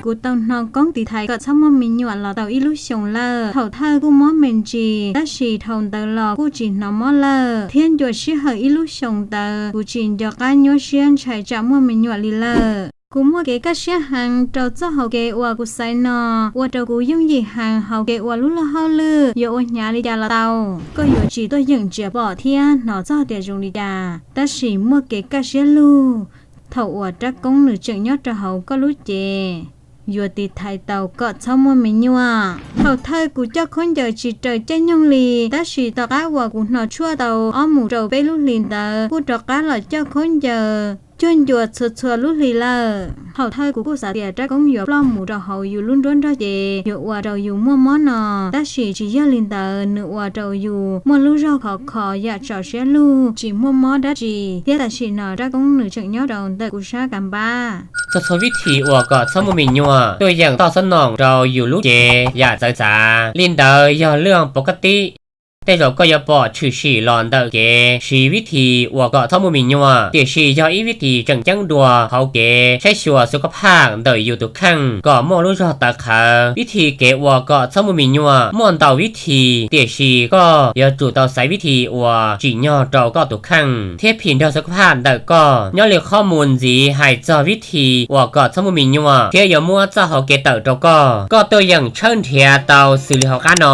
Kuv tau hnov koob tiv thaiv kom txhob muaj me nyuam los tau ib lub xyoos lawm. Thaum thawj kuj mob me ntsis, tab sis dhau ntawd los kuj tsis hnov mob lawm, thiab ncua sij hawm ib lub xyoos ntawd kuv tsis nco qab nyuaj siab ntshai tsam muaj me nyuam li lawm. Kuv muaj kev kaj siab heev rau txoj hauv kev uas kuv xaiv no, ua rau kuv yooj yim heev hauv kev ua lub luag hauj lwm. Yuav ua hnyav li cas los tau, koj yuav tsis tuaj yeem ntsia pom thiab hnov txog tias zoo li cas, tab sis muaj kev kaj siab lug thaum uas rab koob nws tseem nyob rau hauv koj lub cev, yuav tiv thaiv tau kom txhob muaj me nyuam. Thaum thawj kuv coj khaub ncaws tsis raws caij nyoog li, tab sis tom qab uas kuv hnov tshuaj tau ob mus rau peb lub hlis ntawd kuj rov qab los coj khaub ncaws cuag ncua txhua txhua lub hlis lawm. Thaum thawj kuv kuj xav tias rab koob yuav ploj mus rau hauv yus lub nruab nrog cev yuav ua rau yus muaj mob no, tab sis tsis yog li ntawd, nws ua rau yus muaj lub zog khov kho yam tso siab lug, tsis muaj mob dab tsi, thiab tam sim no rab koob nws tseem nyob rau ntawm kuv sab kav npab. Txog txhua vib thim uas kom txhob muaj me nyuam, tuaj yeem toj xob noom rau yus lub cev yam txawv txav. Li ntawd yog lwj pov kab tib. Tej zaum koj yuav pom tshwm sim los ntawm kev siv vib thim uas kom txhob muaj me nyuam, tiam sis yog ib vib thim tseem ceeb dua hauv kev saib xyuas xu kab phaj ntawm yus tus kheej kom muaj lub zog tawv qhawv. Vib thim kev uas kom txhob muaj me nyuam muaj ntau vib thim, tiam sis koj yuav tsum tau xaiv vib thim uas tsim nyog rau koj tus kheej thiab phim nrog xu kab phaj ntawm koj. Nyob li qhov mus ntxiv hais txog vib thim uas kom txhob muaj me nyuam thiab yuav muab txoj hauv kev tawm rau koj, koj tuaj yeem tshawb nrhiav tau xws li hauv qab no.